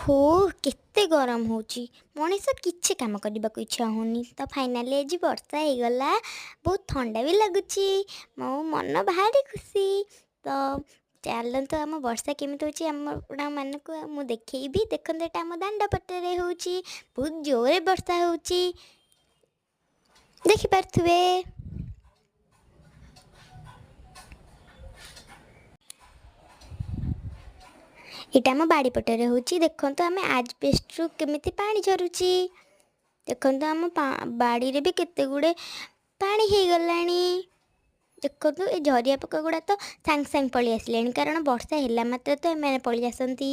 ଓହୋ, କେତେ ଗରମ ହେଉଛି! ମଣିଷ କିଛି କାମ କରିବାକୁ ଇଚ୍ଛା ହେଉନି। ତ ଫାଇନାଲି ଆଜି ବର୍ଷା ହେଇଗଲା, ବହୁତ ଥଣ୍ଡା ବି ଲାଗୁଛି, ମୋ ମନ ଭାରି ଖୁସି। ତ ଚାଲନ୍ତୁ, ଆମ ବର୍ଷା କେମିତି ହେଉଛି ଆମ ମାନଙ୍କୁ ମୁଁ ଦେଖେଇବି। ଦେଖନ୍ତୁ, ଏଇଟା ଆମ ଦାଣ୍ଡ ପଟରେ ହେଉଛି। ବହୁତ ଜୋରେ ବର୍ଷା ହେଉଛି, ଦେଖିପାରୁଥିବେ। ଏଇଟା ଆମ ବାଡ଼ି ପଟରେ ହେଉଛି। ଦେଖନ୍ତୁ, ଆମେ ଆଜବେଷ୍ଟରୁ କେମିତି ପାଣି ଝରୁଛି। ଦେଖନ୍ତୁ, ଆମ ବାଡ଼ିରେ ବି କେତେ ଗୁଡ଼ିଏ ପାଣି ହେଇଗଲାଣି। ଦେଖନ୍ତୁ, ଏ ଝରିଆ ପୋକ ଗୁଡ଼ା ତ ସାଙ୍ଗେ ସାଙ୍ଗେ ପଳେଇ ଆସିଲେଣି, କାରଣ ବର୍ଷା ହେଲା ମାତ୍ରେ ତ ଏମାନେ ପଳେଇ ଆସନ୍ତି।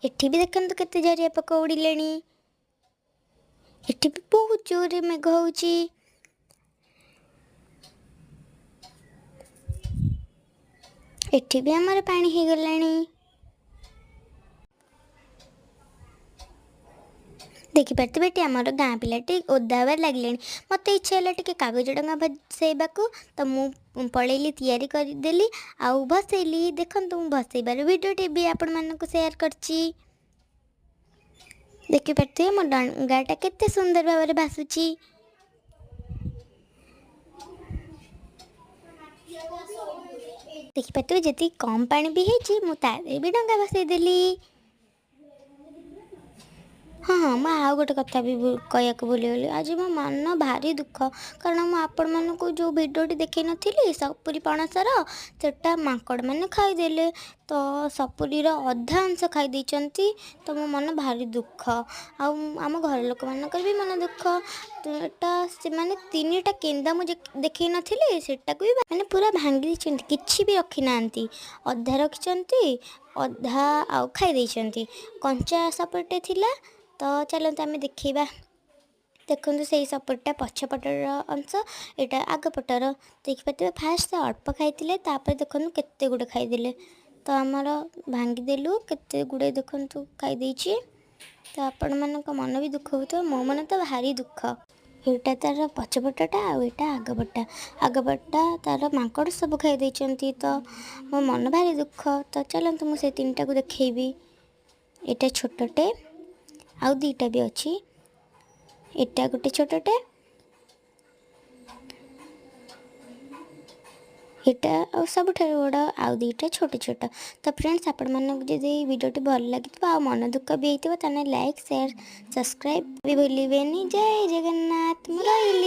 ଏଠି ବି ଦେଖନ୍ତୁ, କେତେ ଝରିଆ ପୋକ ଉଡ଼ିଲେଣି। ଏଠି ବି ବହୁତ ଜୋରରେ ମେଘ ହେଉଛି। ଏଠି ବି ଆମର ପାଣି ହେଇଗଲାଣି। ଦେଖିପାରୁଥିବେ, ଏଠି ଆମର ଗାଁ ପିଲାଟି ଓଦା ହେବାରେ ଲାଗିଲେଣି। ମୋତେ ଇଚ୍ଛା ହେଲା ଟିକେ କାଗଜ ଡଙ୍ଗା ଭସେଇବାକୁ, ତ ମୁଁ ପଳେଇଲି, ତିଆରି କରିଦେଲି ଆଉ ଭସେଇଲି। ଦେଖନ୍ତୁ, ମୁଁ ଭସେଇବାର ଭିଡ଼ିଓଟି ବି ଆପଣମାନଙ୍କୁ ସେୟାର କରିଛି। ଦେଖିପାରୁଥିବେ, ମୋ ଡଙ୍ଗାଟା କେତେ ସୁନ୍ଦର ଭାବରେ ଭାସୁଛି। ଦେଖିପାରୁଥିବେ, ଯେତିକି କମ୍ ପାଣି ବି ହେଇଛି, ମୁଁ ତା ଦେହରେ ବି ଡଙ୍ଗା ଭସେଇ ଦେଲି। ହଁ, ମୁଁ ଆଉ ଗୋଟେ କଥା ବି କହିବାକୁ ଭୁଲିଗଲି। ଆଜି ମୋ ମନ ଭାରି ଦୁଃଖ, କାରଣ ମୁଁ ଆପଣମାନଙ୍କୁ ଯେଉଁ ଭିଡ଼ିଓଟି ଦେଖେଇ ନଥିଲି ସପୁରୀ ପଣସର, ସେଟା ମାଙ୍କଡ଼ମାନେ ଖାଇଦେଲେ। ତ ସପୁରୀର ଅଧା ଅଂଶ ଖାଇ ଦେଇଛନ୍ତି। ତ ମୋ ମନ ଭାରି ଦୁଃଖ, ଆଉ ଆମ ଘର ଲୋକମାନଙ୍କର ବି ମନ ଦୁଃଖ। ତ ଏଟା ସେମାନେ ତିନିଟା କେନ୍ଦା ମୁଁ ଦେଖେଇ ନଥିଲି, ସେଟାକୁ ବି ମାନେ ପୁରା ଭାଙ୍ଗି ଦେଇଛନ୍ତି। କିଛି ବି ରଖିନାହାନ୍ତି। ଅଧା ରଖିଛନ୍ତି, ଅଧା ଆଉ ଖାଇ ଦେଇଛନ୍ତି। କଞ୍ଚା ସପୁରୀଟେ ଥିଲା। ତ ଚାଲନ୍ତୁ, ଆମେ ଦେଖେଇବା। ଦେଖନ୍ତୁ, ସେଇ ସପୁରୀଟା ପଛପଟର ଅଂଶ, ଏଇଟା ଆଗ ପଟର। ଦେଖିପାରୁଥିବେ, ଫାଷ୍ଟ ସେ ଅଳ୍ପ ଖାଇଥିଲେ, ତାପରେ ଦେଖନ୍ତୁ କେତେ ଗୁଡ଼େ ଖାଇଦେଲେ। ତ ଆମର ଭାଙ୍ଗିଦେଲୁ, କେତେ ଗୁଡ଼େ ଦେଖନ୍ତୁ ଖାଇଦେଇଛି। ତ ଆପଣମାନଙ୍କ ମନ ବି ଦୁଃଖ ହେଉଥିବ, ମୋ ମନ ତ ଭାରି ଦୁଃଖ। ଏଇଟା ତାର ପଛପଟଟା ଆଉ ଏଇଟା ଆଗପଟଟା। ଆଗପଟଟା ତାର ମାଙ୍କଡ଼ ସବୁ ଖାଇ ଦେଇଛନ୍ତି। ତ ମୋ ମନ ଭାରି ଦୁଃଖ। ତ ଚାଲନ୍ତୁ, ମୁଁ ସେ ତିନିଟାକୁ ଦେଖେଇବି। ଏଇଟା ଛୋଟଟେ, ଆଉ ଦୁଇଟା ବି ଅଛି। ଏଇଟା ଗୋଟେ ଛୋଟଟେ, ଏଇଟା ଆଉ ସବୁଠାରୁ ବଡ଼, ଆଉ ଦୁଇଟା ଛୋଟ ଛୋଟ। ତ ଫ୍ରେଣ୍ଡସ୍, ଆପଣମାନଙ୍କୁ ଯଦି ଏଇ ଭିଡ଼ିଓଟି ଭଲ ଲାଗିଥିବ ଆଉ ମନ ଦୁଃଖ ବି ହେଇଥିବ, ତାହେଲେ ଲାଇକ୍, ସେୟାର, ସବସ୍କ୍ରାଇବ୍ ବି ଭୁଲିବେନି। ଜୟ ଜଗନ୍ନାଥ, ମୁଁ ରହିଲି।